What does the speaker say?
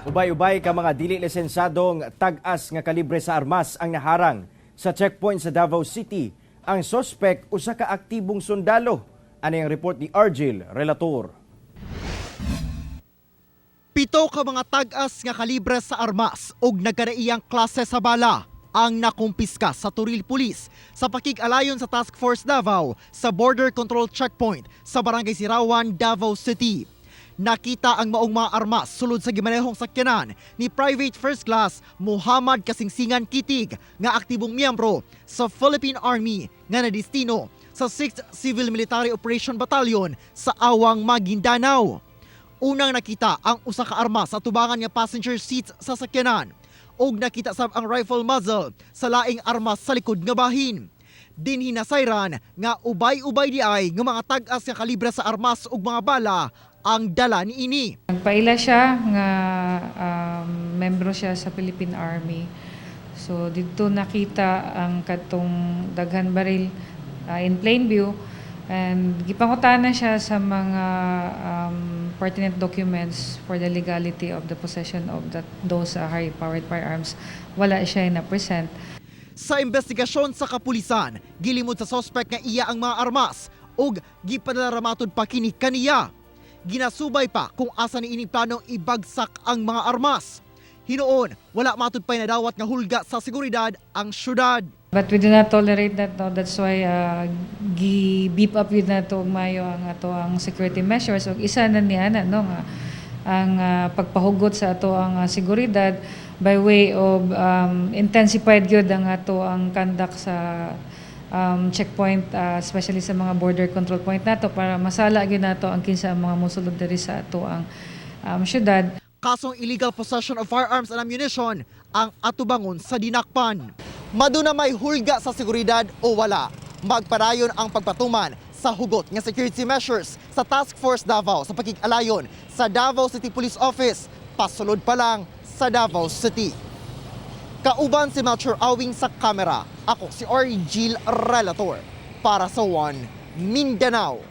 Ubay-ubay ka mga dili lisensadong tag-as nga kalibre sa armas ang naharang sa checkpoint sa Davao City. Ang sospek, usa ka aktibong sundalo. Ani ang report ni Argil Relator. 7 ka mga tag-as nga kalibre sa armas ug nagkadaiyang klase sa bala ang nakumpiska sa Toril Police sa pakig-alayon sa Task Force Davao sa Border Control Checkpoint sa Barangay Sirawan, Davao City. Nakita ang maong mga armas sulod sa gimanehong sakyanan ni Private First Class Muhammad Kasingsingan Kitig nga aktibong miyembro sa Philippine Army nga nadestino sa 6th Civil Military Operation Battalion sa Awang, Maguindanao. Unang nakita ang usa ka armas sa tubangan nga passenger seats sa sakyanan ug nakita sab ang rifle muzzle sa laing armas sa likod nga bahin. Dinhi nasayran nga ubay-ubay diay nga mga tag-as nga kalibre sa armas ug mga bala ang dala niini. Nagpaila siya nga membro siya sa Philippine Army. So didto nakita ang katong daghan baril in plain view and gipangutana siya sa mga pertinent documents for the legality of the possession of those high-powered firearms. Wala siya na-present. Sa investigasyon sa kapulisan, gilimod sa sospek nga iya ang mga armas ug gipadala ra matud pa kini kaniya. Ginasubay pa kung asa niini planong ibagsak ang mga armas. Hinuon, wala matud pa'y nadawat nga hulga sa seguridad ang syudad. But we do not tolerate that, no? That's why gi-beef up gyud nato og maayo ang ato ang security measures ug isa na niya na, no, nga ang pagpahugot sa ato ang seguridad by way of intensified gyud ang ato ang conduct sa checkpoint, especially sa mga border control point nato para masala gyud nato ang kinsa ang mga mosulod diri sa ato ang syudad. Kasong illegal possession of firearms and ammunition ang atubangon sa dinakpan. Maduna may hulga sa seguridad o wala, magpadayon ang pagpatuman sa hugot nga security measures sa Task Force Davao sa pakig-alayon sa Davao City Police Office, pasulod pa lang sa Davao City. Kauban si Melchor Awing sa kamera. Ako si Argil Relator para sa One Mindanao.